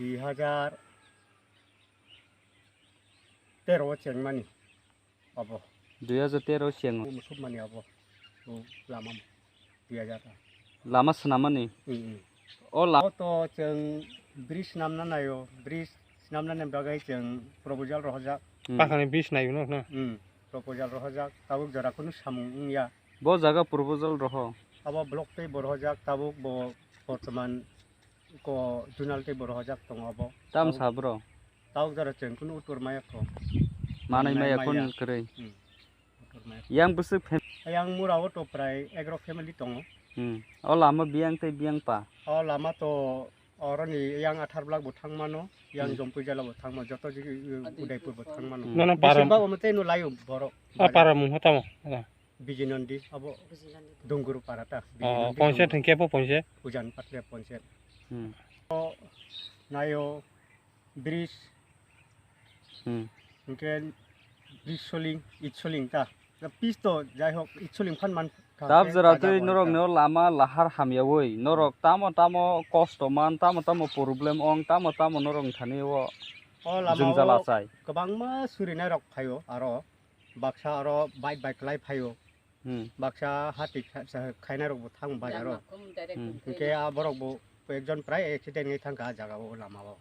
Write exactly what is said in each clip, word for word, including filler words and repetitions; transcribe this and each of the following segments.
Dui hajar tero o chengmani abo. Dui hajar tero o chengo. Musuk mani abo. O lama dui hajar ta. Lama swnamani? Mm, mm. O la- O to chwng bridge swnamna naio, bridge swnamnani bagwi chwng proposal rohorjak. Mm. Pakhani bridge naio no, na? Mm, proposal rohorjak, tabuk jora kunu samung wngya. Bo jaga proposal roho? Abo block tei bo rohorjak, tabuk bo bortoman ko junal tei bo rohorjak tongo abo. Tam sa bro? Tabuk jora chwng kunu uttor maya kho. Manai maya khon kwrwi. Hmm. Uttor maya kho. Yang bwswk fam- Yang mura o to prai egaro family tongo. Hmm. O lama biyang tei biyang pa? O lama to oroni yang Athar Blak bo thangmano, yang Hmm. Jompui Jala bo thangmano, joto jigi Udaipur bo thangmano. Nono para- Bising ba omo tei no laio borok. A para mung tamo? Bijinondi, abo Bijinondi. Dunguru para ta, oh, Bijinondi ponsayat Dunguru. Hwnkhe bo ponsayat? Ujan Patria ponsayat. Hmm. O, naio, bridge. Hmm. Hwnkhe bridge soling, it soling ta. Na pitch to, jai hok, it soling phan man kha. Tab hwnkhe jora jaga twi bo norok ta. Neo lama lahar hamyawi, norok tamo tamo kosto man, tamo tamo problem ong, tamo tamo norok thani o. O lama jwngjal o achai. Kwbangma surinai rok phaio aro. Baksa aro bike bai kwlai phaio. Hmm. Baksa hati kha-, sa-, khainai rok bo thang bai aro. Hmm. Hwnkhe a borok bo ekjon prai accident wngwi thangkha a jaga o lama o.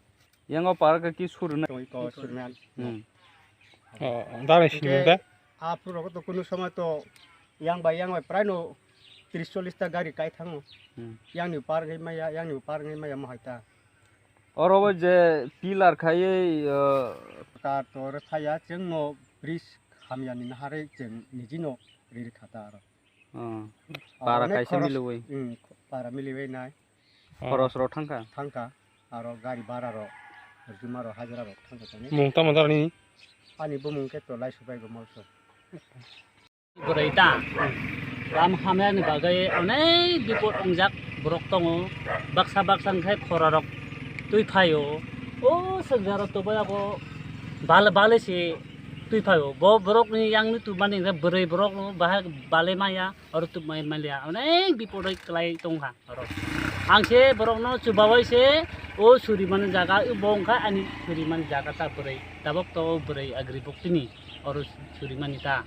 Yang o park ki surna. Tongwi ko surna. Hmm. Oh, dare hwnkhe sini da? A purok to kunu somoi to yang bai yang bai prai no tris chollis ta gari kai thango. Hmm. Yang ni park wngwi maya, yang ni park wngwi maya mohai ta. Oro bo je pillar khaiwi, uh, tar tor phaya chwng no bridge hamya ni naharwi chwng niji no ri rwkha ta aro. Oh. Aro para onek kaisa khoros, miliwi. Hmm, para miliwi nai. Oh. Khoros rok thangkha? Thangkha. Aro gari bhara rok, rwjuma rok, hajra rok thangkha tani. Mung tamo darni? Ani bumung khe to lai subai go molso. Bwrwi ta. Lam hamya ni bagwi onek bipot wngjak borok tongo. Baksa baksa wngkhe khora rok twi phaio. O swngjak rok tubui abo bal-, balwi se twi phaio. Bo borok ni yang ni tubumani hwnkhe bwrwi borok no bahai balwi maya, oro tubumani manya. Onek bipot oi kwlai tongkha. Oro. Ang se borokno chubaui se o surimani jaga, o bo wngkha ani surimani jaga ta bwrwi. Tabok to o bwrwi agri buktini oro surimani ta.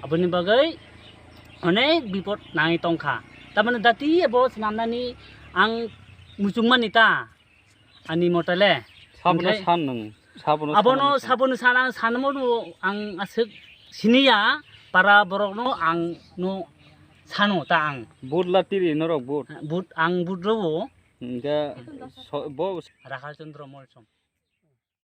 Aboni bagwi onek bipot nangwi tongkha. Tamani dati abo swnamnani ang muchungmani ta. Ani motele. Sabono hwnkhe san nung, sabono abono sabono san. Sabono san ang sanmo no ang aswk siniya para borokno ang no sano ta ang. Vote la tiri norok vote. Vote ang vote robo. Hwnkhe so-, bo Rakhal Chandra Molsom.